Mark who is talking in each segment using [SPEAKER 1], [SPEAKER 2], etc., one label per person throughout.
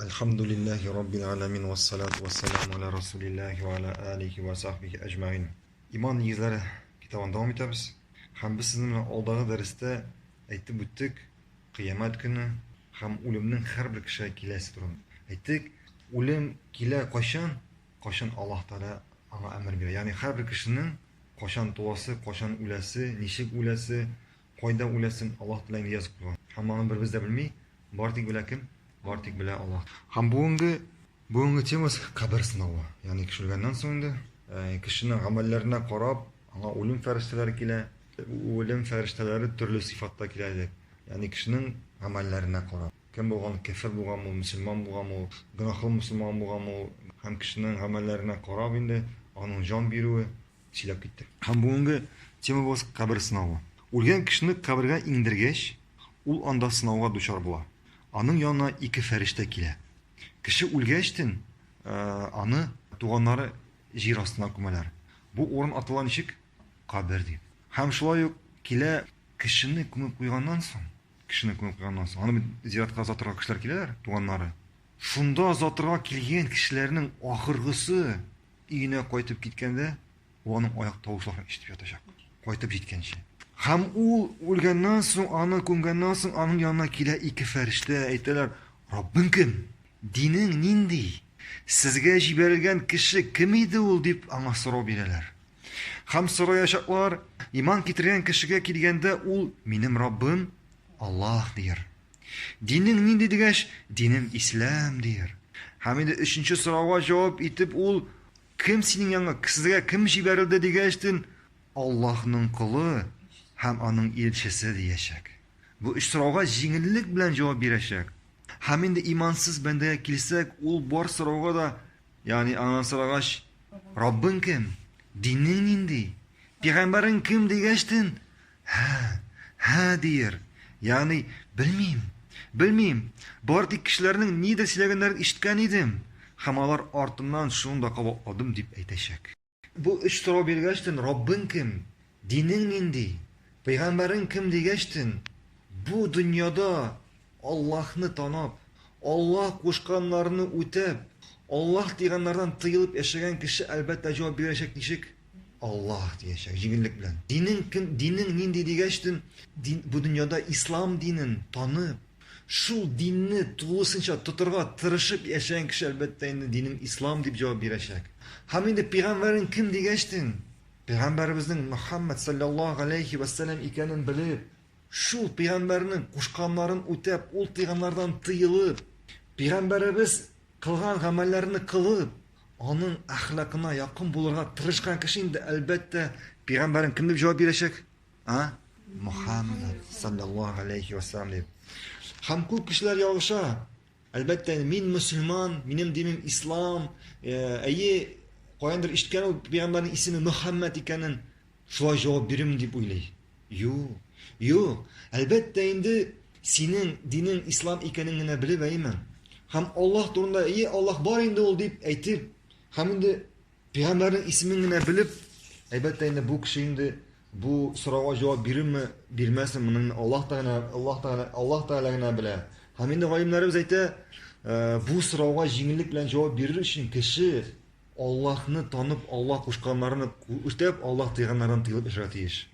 [SPEAKER 1] Әлхәмдүлилләһи раббил галәмин вассалату вассаламу аля расулилләһи ва аля алихи ва сахбихи әҗмәгыйн. Иман нигезләре китабын дәвам итәбез. Һәм без сезнең белән алдагы дәрестә әйтеп үттек, кыямәт көне һәм үлемнең һәрбер кешегә киләсе турында. Әйттек, үлем килә кайчан? Кайчан Аллаһ Тәгалә аңа әмер бирә. Ягъни һәрбер кешенең кайчан туасы, кайчан үләсе, ничек үләсе, Кайда үләсен Аллаһ Тәгалә инде язып куйган. Һәм аны беребез дә белми, бар тик белә кем? Бар тик белә Аллаһ. Һәм бүгенге бүгенге темабыз кабер сынавы. Ягъни кеше үлгәннән соң инде э, кешенең гамәлләренә карап, аңа үлем фәрештәләре килә. Үлем фәрештәләре төрле сыйфатта килә идек. Ягъни кешенең гамәлләренә карап. Кем булган, кефер булганмы ул, мөселман булганмы ул, гөнаһлы мөселман булганмы ул, һәм кешенең гамәлләренә карап инде аның җан бирүе, сөйләп киттек. Һәм бүгенге темабыз кабер сынавы. Үлгән кешене кабергә иңдергәч, ул анда сынауга дучар була. Аның янына ике фәрештә килә. Кеше үлгәчтен, аны туганнары җир астына күмәләр. Бу урын атала ничек? Кабер дип. Һәм шулай ук килә кешене күмеп куйганнан соң, кешене күмеп куйганнан соң, аны бит зиратка озатырга кешеләр киләләр, туганнары. Шунда озатырга килгән кешеләрнең ахыргысы Өенә кайтып киткәндә, ул аның аяк тавышларын ишетеп ятачак. Кайтып җиткәнче. Һәм ул үлгәннән соң, аны күмгәннән соң, аның янына килә ике фәрештә, әйтәләр, Раббың кем? Динең нинди? Сезгә җибәрелгән кеше кем иде ул? дип аңа сорау бирәләр. Һәм сораячаклар, иман китергән кешегә килгәндә ул, Минем Раббым Аллаһ, дияр. Динең нинди дигәч, динем ислам дияр. Һәм инде өченче сорауга җавап итеп ул, кем синең янга, сезгә кем җибәрелде дигәчтен, Аллаһның колы һәм аның илчесе диячәк. Бу өч сорауга җиңеллек белән җавап бирәчәк. Һәм инде имансыз бәндәгә килсәк, ул бар сорауга да, ягъни аннан сорагач, Раббың кем? Динең нинди? Пәйгамбәрең кем дигәчтен, Һә, һә, диер. Ягъни, белмим, белмим. Бары тик кешеләрнең нидер сөйләгәннәрен ишеткән идем һәм алар артыннан шуны да кабатладым, дип әйтәчәк. Бу өч сорау биргәчтен, Раббың кем? Динең нинди? Пәйгамбәрең кем дигәчтен, бу дөньяда Аллаһны танып, Аллаһ кушканнарны үтәп, Аллаһ тыйганнардан тыелып яшәгән кеше, әлбәттә, җавап бирәчәк ничек? Аллаһ диячәк, җиңеллек белән. Динең кем, динең нинди дигәчтен, дин, бу дөньяда ислам динен танып, шул динне тулысынча тотырга тырышып яшәгән кеше, әлбәттә, инде динем ислам дип җавап бирәчәк. Һәм инде пәйгамбәрең кем дигәчтен, пәйгамбәребезнең Мөхәммәд саллаллаһу галәйһи вә сәлләм икәнен белеп, шул пәйгамбәрнең кушканнарын үтәп, ул тыйганнардан тыелып, пәйгамбәребез кылган гамәлләрне кылып, аның әхлакына якын булырга тырышкан кеше инде, әлбәттә, пәйгамбәрен кем дип җавап бирәчәк? А? Мухаммад саллаллаһу алейхи ва саллям дип. Һәм күп кешеләр ялгыша. Әлбәттә, мин мөселман, минем динем ислам. Э, әйе, каяндыр ишеткән ул пәйгамбәрнең исеме Мөхәммәд икәнен, шулай җавап бирим дип уйлый. Юк, юк, әлбәттә инде синең динең ислам икәнен генә белеп, әйеме? Һәм Аллаһ турында, әйе, Аллаһ бар инде ул дип әйтеп, һәм инде пәйгамбәрнең исемен генә белеп, әлбәттә инде бу кеше инде бу сорауга җавап бирерме, бирмәсме, моны Аллаһ Тәгалә, Аллаһ Тәгалә, Аллаһ Тәгалә генә белә. Һәм инде галимнәребез әйтә, э, бу сорауга җиңеллек белән җавап бирер өчен кеше Аллаһны танып, Аллаһ кушканнарны үтәп, Аллаһ тыйганнардан тыелып яшәргә тиеш.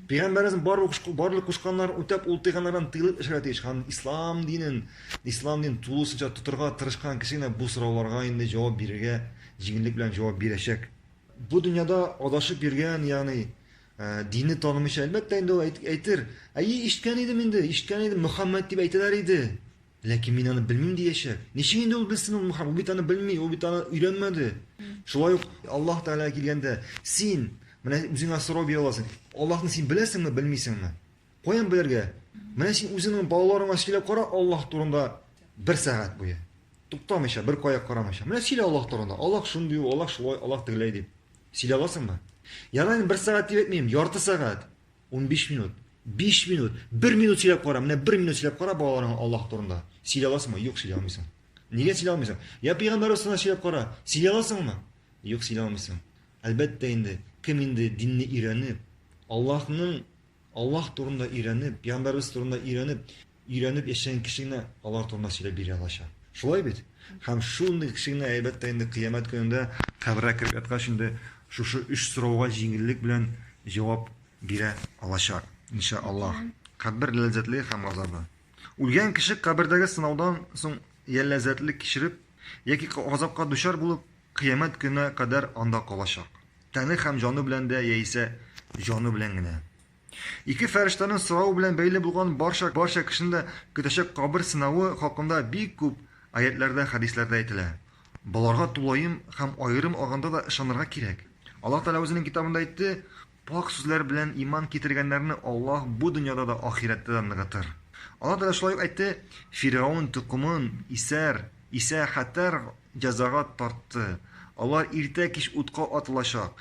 [SPEAKER 1] Пәйгамбәребезнең барлык барлык кушканнарын үтәп, ул тыйганнардан тыелып яшәргә тиеш. Һәм ислам динен, ислам динен тулысынча тотырга тырышкан кеше генә бу сорауларга инде җавап бирергә, җиңеллек белән җавап бирәчәк. Бу дөньяда адашып йөргән, ягъни э, динне танымыйча, әлбәттә инде ул әйтер, әйе, ишеткән идем инде, ишеткән идем, Мөхәммәд дип әйтәләр иде. Ләкин мин аны белмим диячәк. Ничек инде ул белсен ул Мөхәммәд? Ул бит аны белми, ул бит аны өйрәнмәде. Шулай ук Аллаһ Тәгаләгә килгәндә, син менә үзеңә сорау бирә аласың. Аллаһны син беләсеңме, белмисеңме? Каян белергә? Менә син үзеңнең балаларыңа сөйләп кара Аллаһ турында бер сәгать буе. Туктамыйча, бер кая карамыйча. Менә сөйлә Аллаһ турында. Аллаһ шундый, Аллаһ шулай, Аллаһ тегеләй дип. Сөйлә аласыңмы? Ярар, бер сәгать дип әйтмим, ярты сәгать. 15 минут, 5 минут, 1 минут сөйләп кара, менә 1 минут сөйләп кара балаларыңа Аллаһ турында. Сөйли аласыңмы? Юк, сөйли алмыйсың. Нигә сөйли алмыйсың? Я пәйгамбәр турында сөйләп кара. Сөйли аласыңмы? Юк, сөйли алмыйсың. Әлбәттә инде, кем инде динне өйрәнеп, Аллаһның Аллаһ турында өйрәнеп, пәйгамбәребез турында өйрәнеп, өйрәнеп яшәгән кеше генә алар турында сөйләп бирә алачак. Шулай бит? Һәм шундый кеше генә, әлбәттә инде, кыямәт көнендә кабергә кереп яткач инде шушы өч сорауга җиңеллек белән җавап бирә алачак. Инша Аллаһ. Кабер ләззәтле һәм газабы. Үлгән кеше кабердәге сынаудан соң я ләззәтле кичереп, яки газапка дучар булып, кыямәт көненә кадәр анда калачак. Тәне һәм җаны белән дә яисә җаны белән генә. Ике фәрештәнең соравы белән бәйле булган барча барча кешене дә көтәчәк кабер сынавы хакында бик күп аятьләрдә, хәдисләрдә әйтелә. Боларга тулаем һәм аерым алганда да ышанырга кирәк. Аллаһ Тәгалә үзенең китабында әйтте, Пакь сүзләр белән иман китергәннәрне Аллаһ бу дөньяда да, ахирәттә дә ныгытыр. Аллаһ Тәгалә шулай ук әйтте, Фиргавен токымын, исәр, исә хәтәр җәзага тартты. Алар иртә-кич утка атылачак.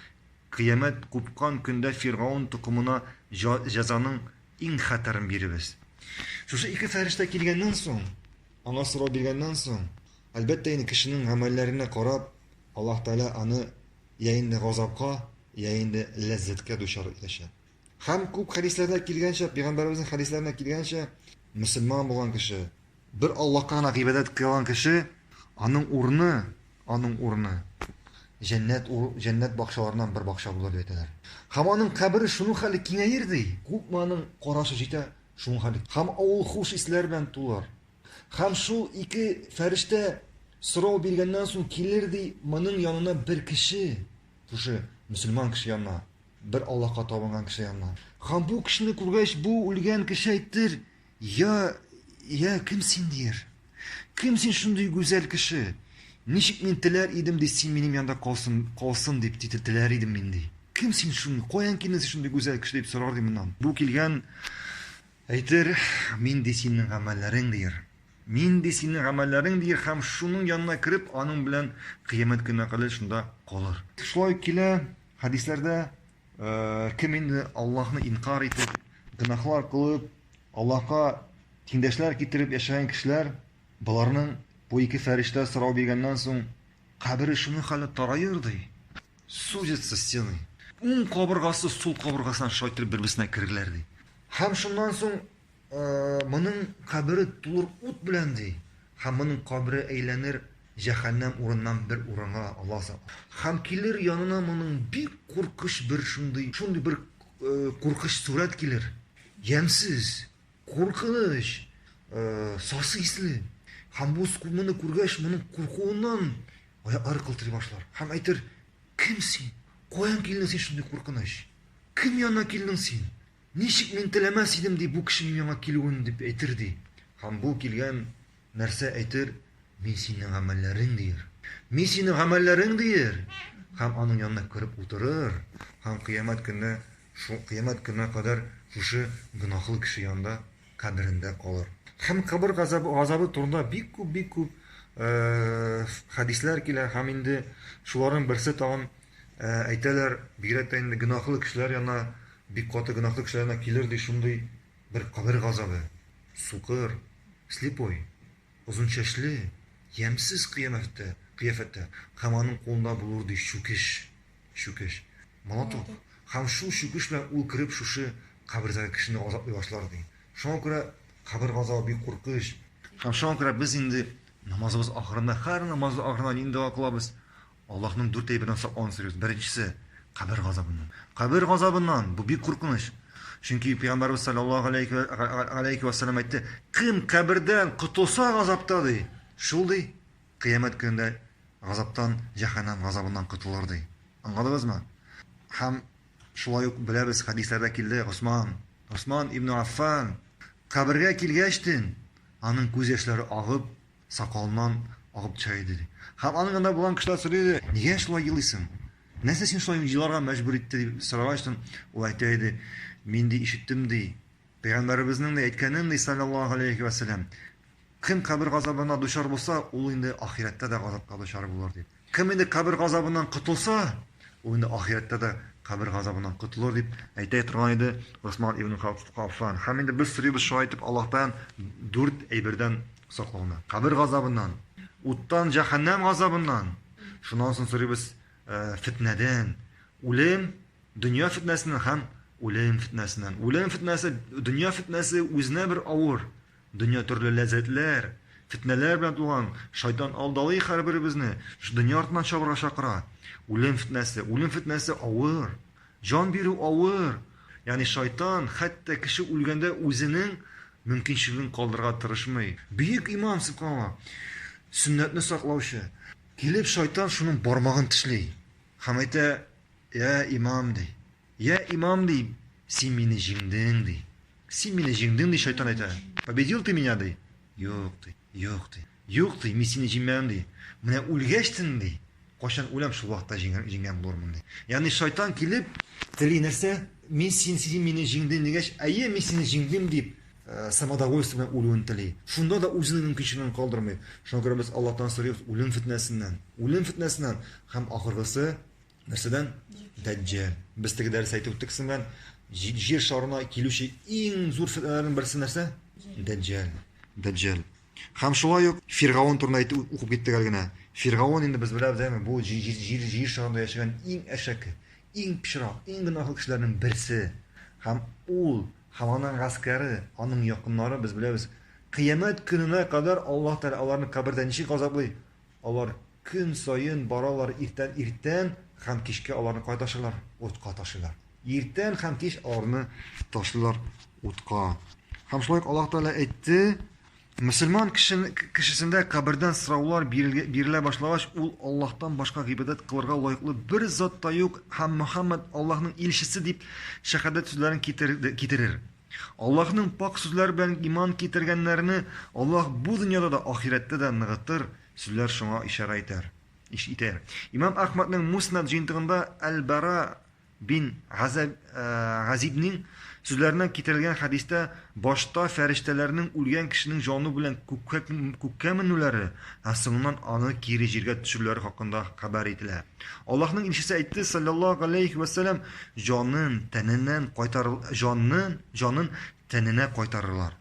[SPEAKER 1] Кыямәт купкан көндә Фиргаун токымына җәзаның иң хәтәрен бирербез. Шушы ике фәрештә килгәннән соң, аңа сорау биргәннән соң, әлбәттә инде кешенең гамәлләренә карап, Аллаһ Тәгалә аны я инде газапка, я инде ләззәткә дучар итәчәк. Һәм күп хәдисләрдә килгәнчә, пәйгамбәребезнең хәдисләренә килгәнчә, мөселман булган кеше, бер Аллаһка гына гыйбадәт кылган кеше, аның урыны, аның урыны җәннәт җәннәт бакчаларыннан бер бакча булыр дип әйтәләр. Һәм аның кабере шуның хәле киңәер ди. Күпме аның карашы җитә, шуның хәле. Һәм ул хуш исләр белән тулыр. Һәм шул ике фәрештә сорау биргәннән соң килер ди, моның янына бер кеше, шушы мөселман кеше янына, бер Аллаһка табынган кеше янына. Һәм бу кешене күргәч, бу үлгән кеше әйтер, Я, я, кем син дияр? Кем син шундый гүзәл кеше? Ничек мин теләр идем ди, син минем янда калсын, калсын дип теләр идем мин ди. Кем син шундый, каян килдең син шундый гүзәл кеше дип сорар ди моннан. Бу килгән әйтер, мин ди синең гамәлләрең дияр. Мин ди синең гамәлләрең дияр һәм шуның янына кереп, аның белән кыямәт көненә кадәр шунда калыр. Шулай килә хәдисләрдә, Кем инде Аллаһны инкар итеп, гөнаһлар кылып, Аллаһка тиңдәшләр китереп яшәгән кешеләр, боларның бу ике фәрештә сорау биргәннән соң, кабере шуның хәле тараер, ди. Сузятся стены. Уң кабыргасы сул кабыргасына шулай итеп бер-берсенә керерләр, ди. Һәм шуннан соң Моның кабере тулыр ут белән, ди, һәм моның кабере әйләнер җәһәннәм урыннан бер урынга, Алла сакласын. Һәм килер янына моның бик куркыч бер шундый, шундый бер куркыч сурәт килер. Ямьсез, куркыныч, сасы исле. Һәм бу моны күргәч, моның куркуыннан аяклары калтырый башлар. Һәм әйтер, кем син? Каян килдең син шундый куркыныч? Кем янына килдең син? Ничек мин теләмәс идем, ди, бу кешенең миңа килүен, дип әйтер, ди. Һәм бу килгән нәрсә әйтер, Мин синең гамәлләрең, диер. Мин синең гамәлләрең, диер. Һәм аның янына кереп утырыр. Һәм кыямәт көнне, шул кыямәт көненә кадәр шушы гөнаһлы кеше янында, каберендә калыр. Һәм кабер газабы, газабы турында бик күп, бик күп хәдисләр килә. Һәм инде шуларның берсе тагын әйтәләр, бигрәк тә инде гөнаһлы кешеләр янына Бик каты гөнаһлы кешеләренә килер ди шундый бер кабер газабы. Сукыр, слепой, озын чәчле, ямьсез кыямәттә, кыяфәттә һәм аның кулында булыр ди чүкеч, чүкеч, молоток. Һәм шул чүкеч белән ул кереп шушы кабердәге кешене газаплый башлар ди. Шуңа күрә кабер газабы бик куркыныч. Һәм шуңа күрә без инде намазыбыз ахырында, һәр намаз ахырында нинди дога кылабыз? Аллаһның дүрт әйбердән саклавын сорыйбыз. Беренчесе, кабер газабыннан. Кабер газабыннан, бу бик куркыныч. Чөнки Пәйгамбәрбез саллаллаһу алейхи ва саллям әйтте, кем кабердән котылса газапта ди, шул ди, кыямәт көнендә газаптан, җәһәннәм газабыннан котылыр ди. Аңладыгызмы? Һәм шулай ук беләбез, хәдисләрдә килде, Госман, Госман ибн Аффан кабергә килгәчтен, аның күз яшьләре агып, Сакалыннан агып төшә иде, ди. Һәм аның янында булган кешеләр сорый иде, Нигә шулай елыйсың? Нәрсә сине шулай еларга мәҗбүр итте? дип сорагач, ул әйтә иде, Мин, ди, ишеттем, ди, Пәйгамбәребезнең, ди, әйткәнен, ди, салләллаһу галәйһи вә сәлләм, Кем кабер газабына дучар булса, ул инде ахирәттә дә газапка дучар булыр, дип. Кем инде кабер газабыннан котылса, ул инде ахирәттә дә кабер газабыннан котылыр, дип әйтә торган иде Госман ибн Аффан. Һәм инде без сорыйбыз шулай итеп Аллаһтан дүрт әйбердән саклауны. Кабер газабыннан, уттан, җәһәннәм газабыннан. Шуннан соң сорыйбыз фетнәдән, үлем, дөнья фетнәсеннән һәм үлем фетнәсеннән. Үлем фетнәсе, дөнья фетнәсе үзенә бер авыр. Дөнья төрле ләззәтләр. Фетнәләр белән тулган, шайтан алдалый һәрберебезне, шушы дөнья артыннан чабырга чакыра. Үлем фетнәсе, үлем фетнәсе авыр. Җан бирү авыр. Ягъни шайтан хәтта кеше үлгәндә үзенең мөмкинчелеген калдырырга тырышмый. Бөек имам, сөбханалла, сөннәтне саклаучы. Килеп шайтан шуның бармагын тешли һәм әйтә, Я имам, ди. Я имам, ди, син мине җиңдең, ди. Син мине җиңдең, ди, шайтан әйтә. Победил ты меня, ди. Юк, ди, юк, ди. Юк, ди, мин сине җиңмәдем, ди. Менә үлгәчтен, ди, кайчан үләм, шул вакытта җиңгән булырмын, ди. Ягъни шайтан килеп, тели нәрсә? Мин син, син мине җиңдең дигәч, әйе, мин сине җиңдем дип, самодовольство белән үлүен тели. Шунда да үзенең мөмкинчелеген калдырмый. Шуңа күрә без Аллаһтан сорыйбыз үлем фетнәсеннән. Үлем фетнәсеннән һәм ахыргысы нәрсәдән? Дәҗҗал. Без теге дәрес әйтеп үттек сезнең белән. Җир шарына килүче иң зур фетнәләрнең берсе нәрсә? Дәҗҗал. Дәҗҗал. Һәм шулай ук Фиргаун турында әйтеп укып киттек әле генә. Фиргаун инде без беләбез, әйме, бу җир шарында яшәгән иң әшәке, иң пычрак, иң гөнаһлы кешеләрнең берсе. Һәм ул һәм аның гаскәре, аның якыннары, без беләбез, кыямәт көненә кадәр Аллаһ Тәгалә аларны кабердә ничек газаплый? Алар көн саен баралар иртән иртән һәм кичкә аларны кая ташлыйлар? Утка ташлыйлар. Иртән һәм кич аларны ташлыйлар утка. Һәм шулай ук Аллаһ Тәгалә әйтте, мөселман кешесендә кабердән сораулар бирелә башлагач, ул Аллаһтан башка гыйбадәт кылырга лаеклы бер зат та юк һәм Мөхәммәд Аллаһның илчесе дип шәһадәт сүзләрен китерер. Аллаһның пакь сүзләре белән иман китергәннәрне Аллаһ бу дөньяда да, ахирәттә дә ныгытыр, сүзләр шуңа ишарә итәр. Итә. Имам Әхмәднең Муснад җыентыгында Әл-Бара бин Газибнең сүзләреннән китерелгән хәдистә башта фәрештәләрнең үлгән кешенең җаны белән күккә, күккә менүләре, ә соңыннан аны кире җиргә төшерүләре хакында хәбәр ителә. Аллаһның илчесе әйтте, саллаллаһу галәйһи вә сәлам, җанын тәненнән кайтар, җанын, җанын тәненә кайтарырлар.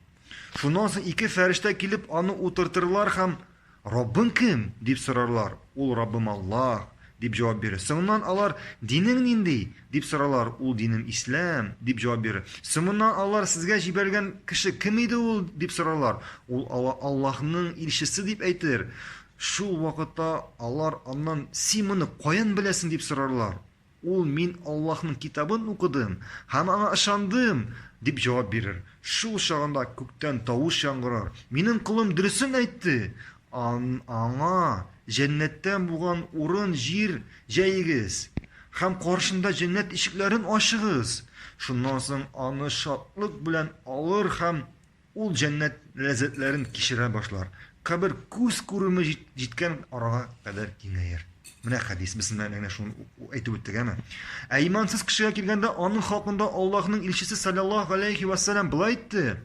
[SPEAKER 1] Шуннан соң ике фәрештә килеп аны утыртырлар һәм Раббың кем? дип сорарлар. Ул, Раббым Аллаһ, дип җавап бирер. Соңыннан алар, Динең нинди? дип сорарлар. Ул, Динем Ислам, дип җавап бирер. Соңыннан алар, Сезгә җибәрелгән кеше кем иде ул? дип сорарлар. Ул, Аллаһның илчесе, дип әйтер. Шул вакытта алар аннан, Син моны каян беләсең? дип сорарлар. Ул, Мин Аллаһның китабын укыдым һәм аңа ышандым, дип җавап бирер. Шул чагында күктән тавыш яңгырар, Минем колым дөресен әйтте! Аңа җәннәттән булган урын-җир җәегез һәм каршында җәннәт ишекләрен ачыгыз. Шуннан соң аны шатлык белән алыр һәм Ул җәннәт ләззәтләрен кичерә башлар. Кабер күз күреме җиткән арага кадәр киңәер. Менә хәдис, без менә шуны әйтеп үттек, әме. Ә имансыз кешегә килгәндә, аның хакында Аллаһның илчесе саллаллаһу алейхи ва саллям былай әйтте: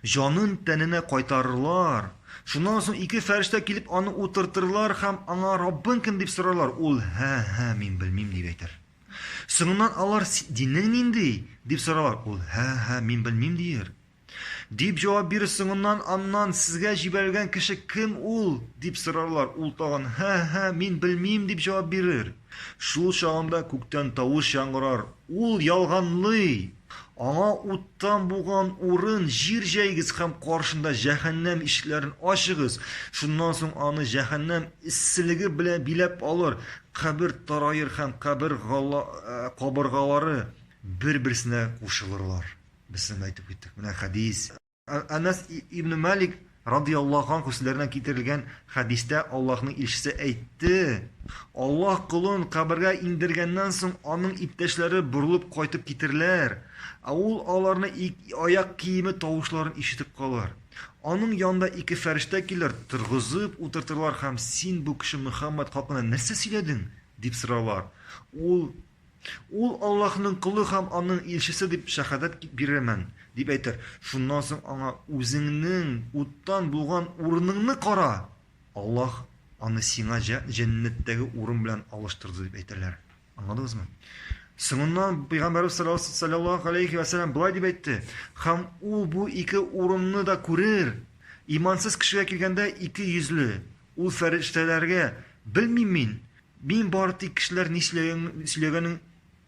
[SPEAKER 1] Җанын тәненә кайтарырлар. Шуннан соң ике фәрештә килеп аны утыртырлар һәм аңа Раббың кем дип сорарлар. Ул: "Һә, һә, мин белмим" дип әйтер. Соңыннан алар, Динең нинди? дип соралар. Ул, Һә-һә, мин белмим, диер. Дип җавап бирер. Соңыннан аннан, Сезгә җибәрелгән кеше кем ул? дип сорарлар. Ул тагын, Һә-һә, мин белмим, дип җавап бирер. Шул чагында күктән тавыш яңгырар, Ул ялганлый! Аңа уттан булган урын, җир җәегез һәм каршында җәһәннәм ишекләрен ачыгыз. Шуннан соң аны җәһәннәм эсселеге белән биләп алыр, кабер тараер һәм кабер кабыргалары бер-берсенә кушылырлар. Без сезнең әйтеп киттек. Менә хәдис. Әнәс ибн Малик радияллаһу анху сүзләреннән китерелгән хәдистә Аллаһның илчесе әйтте, Аллаһ колын кабергә иңдергәннән соң аның иптәшләре борылып кайтып китерләр, ә ул аларны аяк киеме тавышларын ишетеп калыр. Аның янында ике фәрештә килер, торгызып утыртырлар һәм син бу кеше Мөхәммәд хакында нәрсә сөйләдең? дип сорарлар. Ул Ул Аллаһның колы һәм аның илчесе дип шәһадәт бирермен, дип әйтер. Шуннан соң аңа үзеңнең уттан булган урыныңны кара, Аллаһ аны сиңа җәннәттәге урын белән алыштырды, дип әйтерләр. Аңладыгызмы? Соңыннан Пәйгамбәрбез саллаллаһу алейхи ва сәлләм болай дип әйтте: "Һәм ул бу ике урынны да күрер. Имансыз кешегә килгәндә ике йөзле. Ул фәрештәләргә: Белмим мин, Мин бары тик кешеләр ни сөйләгәнен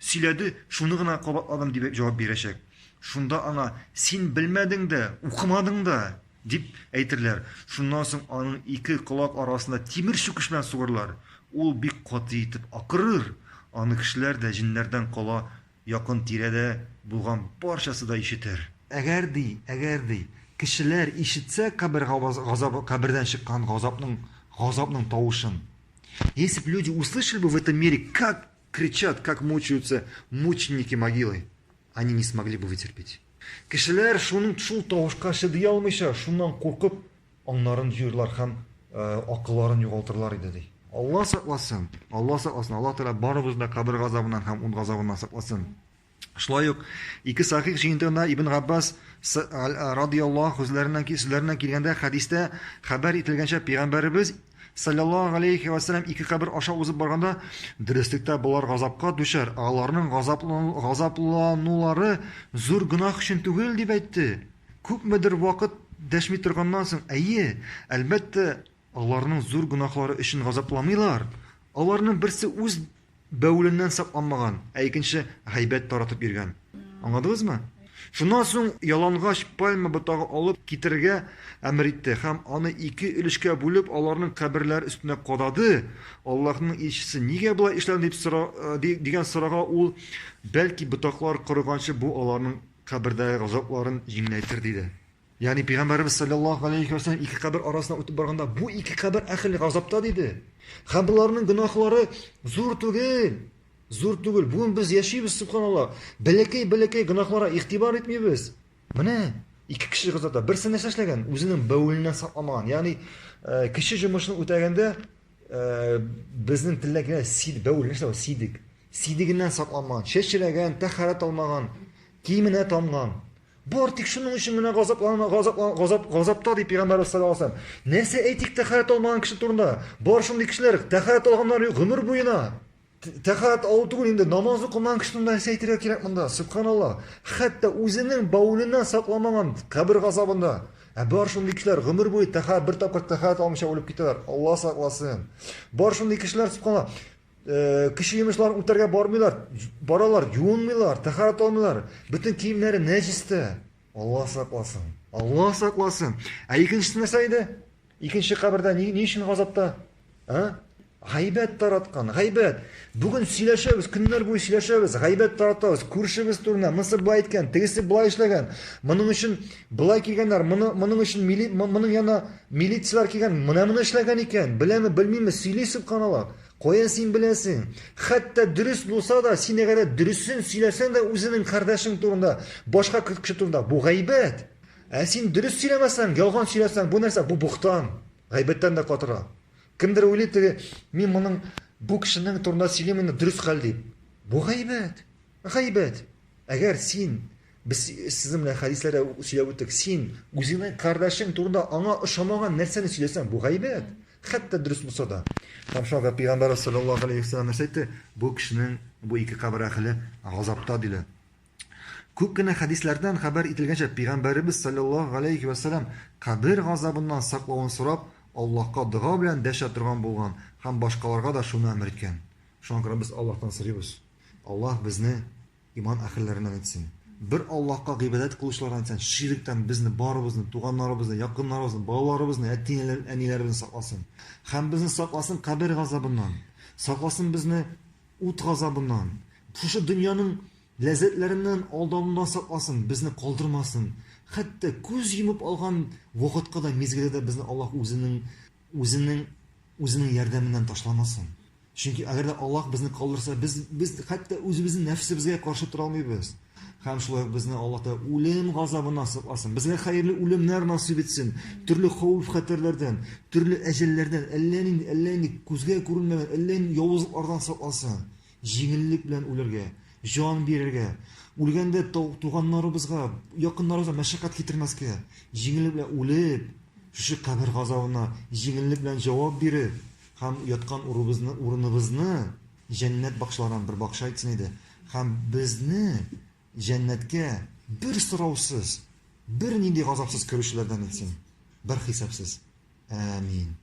[SPEAKER 1] сөйләде, шуны гына кабатладым, дип җавап бирәчәк. Шунда аңа, Син белмәдең дә, укымадың да. Дип әйтерләр. Шуннан соң аның ике колак арасында тимер чүкеч белән сугырлар. Ул бик каты итеп акырыр, аны кешеләр дә, җеннәрдән кала якын тирәдә булган барчасы да ишетер. Әгәр ди, әгәр ди, кешеләр ишетсә кабер газабы, кабердән чыккан газапның, газапның тавышын. Если б люди услышали бы в этом мире, как кричат, как мучаются мученики могилы, они не смогли бы вытерпеть. Кешеләр шуның шул тавышка чыдый алмыйча, шуннан куркып, аңнарын җуерлар һәм акылларын югалтырлар иде, ди. Алла сакласын, Алла сакласын, Алла Тәгалә барыбызны да кабер газабыннан һәм ут газабыннан сакласын. Шулай ук ике сахих җыентыгында Ибн Габбас радияллаһу сүзләреннән сүзләреннән килгәндә хәдистә хәбәр ителгәнчә пәйгамбәребез саллаллаһу алейхи ва сәлләм ике кабер аша узып барганда дөреслектә болар газапка дучар, аларның газапланулары зур гөнаһ өчен түгел дип әйтте. Күпмедер вакыт дәшми торганнан соң, әйе, әлбәттә, аларның зур гөнаһлары өчен газапламыйлар. Аларның берсе үз бәвеленнән сакланмаган, ә икенче гайбәт таратып йөргән. Аңладыгызмы? Шуннан соң ялангач пальма ботагы алып китерергә әмер итте һәм аны ике өлешкә бүлеп, аларның каберләре өстенә кадады. Аллаһның илчесе, нигә болай эшләдең дип сора, дигән сорауга ул, бәлки ботаклар корыганчы бу аларның кабердәге газапларын җиңеләйтер, диде. Ягъни пәйгамбәребез саллаллаһу алейхи ва саллям ике кабер арасына үтеп барганда, бу ике кабер әхел газапта диде. Һәм боларның гөнаһлары зур түгел. Зур түгел. Бүген без яшибез, субханаллаһ. Бәләкәй-бәләкәй гөнаһларга игътибар итмибез. Менә ике кеше газапта. Берсе нәрсә эшләгән? Үзенең бәвеленнән сакламаган. Ягъни э, кеше җомышын үтәгәндә э, безнең телдә килә сид бәвел нәрсә ул? Сидек. Сидегеннән сакламаган, чәчрәгән, тәһарәт алмаган, киеменә тамган. Бар тик шуның өчен генә газаплана, газаплана, газап, газапта ди пәйгамбәрбез саллаллаһу алейһи вәсәлләм. Нәрсә әйтик тәһарәт алмаган кеше турында? Бар шундый кешеләр, тәһарәт алганнар юк гомер буена. Тәһарәт алу түгел инде, намаз укымаган кеше турында нәрсә әйтергә кирәк монда? Субханаллаһ. Хәтта үзенең бавыленнән сакламаган кабер газабында. Ә бар шундый кешеләр гомер буе тәһарәт бер тапкыр тәһарәт алмыйча үлеп китәләр. Алла сакласын. Бар шундый кешеләр, субханаллаһ, кеше йомышларын үтәргә бармыйлар, баралар, юынмыйлар, тәһарәт алмыйлар. Бөтен киемнәре нәҗестә. Алла сакласын. Алла сакласын. Ә икенчесе нәрсә иде? Икенче кабердә ни, ни өчен газапта? А? Гайбәт тараткан, гайбәт. Бүген сөйләшәбез, көннәр буе сөйләшәбез, гайбәт таратабыз, күршебез турында, монысы болай әйткән, тегесе болай эшләгән. Моның өчен болай килгәннәр, моны, моның өчен мили, моның янына милицияләр килгән, менә моны эшләгән икән, беләме, белмиме, сөйли субханаллаһ. Каян син беләсең? Хәтта дөрес булса да, син әгәр дә дөресен сөйләсәң дә үзенең кардәшең турында, башка кеше турында, бу гайбәт. Ә син дөрес сөйләмәсәң, ялган сөйләсәң, бу нәрсә? Бу бухтан. Гайбәттән дә катыра. Кемдер уйлый теге, мин моның бу кешенең турында сөйлим инде дөрес хәл дип. Бу гайбәт. Гайбәт. Әгәр син без сезнең белән хәдисләрдә сөйләп үттек, син үзеңнең кардәшең турында аңа ошамаган нәрсәне сөйләсәң, бу гайбәт. Хәтта дөрес булса да. Һәм шуңа күрә пәйгамбәрбез саллаллаһу алейһи вәсәлләм нәрсә әйтте? Бу кешенең бу ике кабер әһеле газапта диле. Күп кенә хәдисләрдән хәбәр ителгәнчә, пәйгамбәребез саллаллаһу алейһи вәсәлләм кабер газабыннан саклавын сорап, Аллаһка дога белән дәшә торган булган һәм башкаларга да шуны әмер иткән. Шуңа күрә без Аллаһтан сорыйбыз. Аллаһ безне Иман әһелләреннән итсен. Бер Аллаһка гыйбадәт кылучылардан итсен. Ширктән безне барыбызны, туганнарыбызны, якыннарыбызны, балаларыбызны, әти-әниләребезне сакласын. Һәм безне сакласын кабер газабыннан. Сакласын безне ут газабыннан. Шушы дөньяның ләззәтләреннән, алданудан сакласын, безне калдырмасын. Хәтта күз йомып алган вакытка да, мизгелдә дә безне Аллаһ үзенең үзенең үзенең ярдәменнән ташламасын. Чөнки әгәр дә Аллаһ безне калдырса, без без хәтта үзебезнең нәфсебезгә каршы тора алмыйбыз. Һәм шулай ук безне Аллаһ Тәгалә үлем газабыннан сакласын. Безгә хәерле үлемнәр насыйп итсен. Төрле хәвеф-хәтәрләрдән, төрле әҗәлләрдән, әллә нинди, әллә нинди күзгә күренмәгән, әллә нинди явызлыклардан сакласын. Җиңеллек белән үләргә, җан бирергә, үлгәндә туганнарыбызга, якыннарыбызга мәшәкать китермәскә, җиңеллек белән үлеп, шушы кабер газабына җиңеллек белән җавап биреп, Һәм яткан урыбызны, урыныбызны җәннәт бакчаларыннан бер бакча итсен иде. Һәм безне җәннәткә бер сораусыз, бернинди газапсыз керүчеләрдән итсен. Бер хисапсыз. Амин.